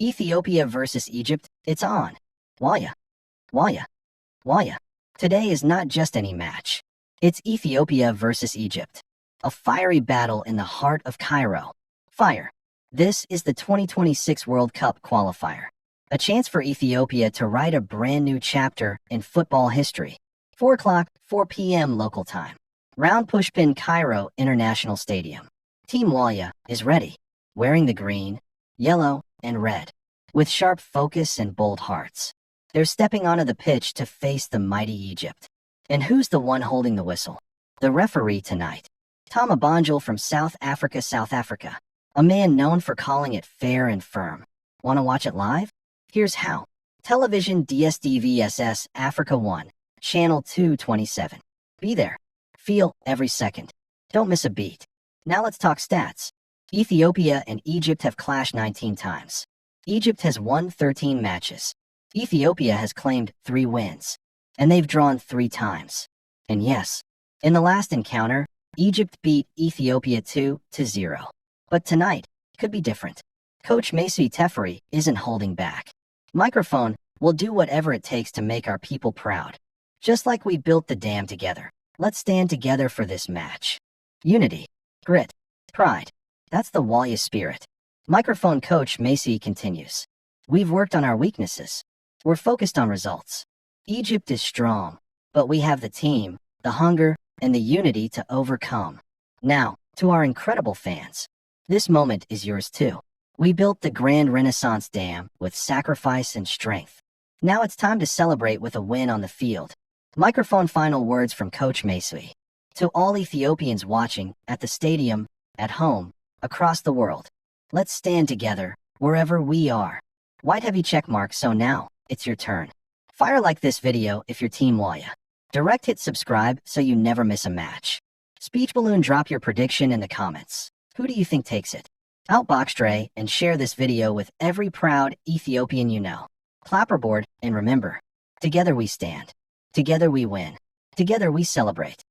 Ethiopia versus Egypt, it's on. Waya. Waya. Waya. Today is not just any match. It's Ethiopia versus Egypt. A fiery battle in the heart of Cairo. Fire. This is the 2026 World Cup qualifier. A chance for Ethiopia to write a brand new chapter in football history. 4 o'clock, 4 p.m. local time. Round pushpin Cairo International Stadium. Team Waya is ready, wearing the green, yellow, and red, with sharp focus and bold hearts. They're stepping onto the pitch to face the mighty Egypt. And who's the one holding the whistle? The referee tonight. Tapha from South Africa. A man known for calling it fair and firm. Wanna watch it live? Here's how. Television DSTV Africa 1, Channel 227. Be there. Feel every second. Don't miss a beat. Now let's talk stats. Ethiopia and Egypt have clashed 19 times. Egypt has won 13 matches. Ethiopia has claimed 3 wins. And they've drawn 3 times. And yes, in the last encounter, Egypt beat Ethiopia 2-0. But tonight could be different. Coach Tapha isn't holding back. Microphone will do whatever it takes to make our people proud. Just like we built the dam together. Let's stand together for this match. Unity, grit, pride. That's the Waya spirit. Microphone coach Macy continues. We've worked on our weaknesses. We're focused on results. Egypt is strong, but we have the team, the hunger, and the unity to overcome. Now, to our incredible fans. This moment is yours too. We built the Grand Renaissance Dam with sacrifice and strength. Now it's time to celebrate with a win on the field. Microphone final words from Coach Macy. To all Ethiopians watching, at the stadium, at home, across the world. Let's stand together, wherever we are. White heavy checkmark, so now, it's your turn. Fire like this video if you're Team Waya. Direct hit subscribe so you never miss a match. Speech balloon, drop your prediction in the comments. Who do you think takes it? Outbox Dre and share this video with every proud Ethiopian you know. Clapperboard, and remember, together we stand. Together we win. Together we celebrate.